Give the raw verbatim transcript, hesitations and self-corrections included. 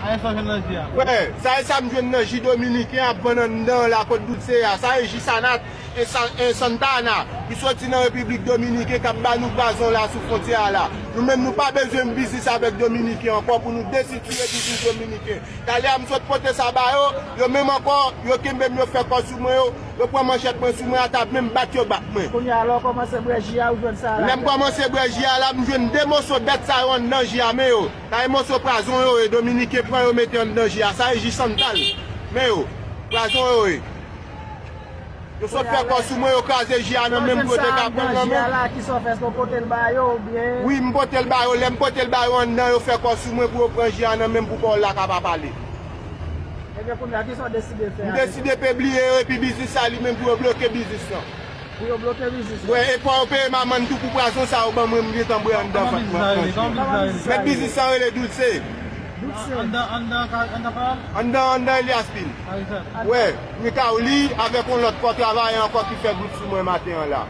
Sa e sa w jwenn nan ji a? Frè, sa e sa m jwenn nan ji dominiken ap vann anndan an la kot Dulce a. Sa e ji Sanat e Sa- e Santa Ana ki soti nan Repiblik Dominiken k ap ba nou pwazon la sou fwontyè a la. Nou menm nou pa bezwen biznis avèk dominiken ankò pou nou desitire biznis dominiken. Talè a m sot pote sa ba yo, yo menm ankò, yo kenbe m, yo fè kò sou mwen, yo, yo pran manchèt mwen sou mwen, ata menm bat yo bat mwen. Kounye a, lè w kòmanse bwè ji a, ou jwenn sa la. Lè m kòmanse bwè ji a la, m jwenn de moso bèt sa yo anndan ji a, men yo. Sa e moso pwazon yo ye, dominiken pran yo mete anndan ji a. Sa e ji Santal. Men yo, pwazon yo ye. Yo sot fè kò sou mwen, yo kraze ji a nan men m pou yo te ka pran l nan men m. Kisa w fè? Èske w pote l ba yo oubyen? Wi, m pote l ba yo. Lè m pote l ba yo anndan, yo fè kò sou mwen pou yo pran ji a nan men m pou Paul la ka pa pale. Ebyen, kounye a, kisa w deside fè avèk yo? M deside pibliye yo epi biznis sa li menm pou yo bloke biznis lan. Pou yo bloke biznis lan? Wè, e fò yo peye m amann tou pou pwazon sa yo ban mwen, m gentan bwè anndan vant mwen. Kòman biznis sa rele? Kòman biznis sa rele? Mèt biznis lan rele Dulce. Dulce. Anndan, anndan, anndan Elias Pil. Wè, Mikaoli avèk yon lòt kò travayè ankò ki fè gwoup sou mwen maten an la.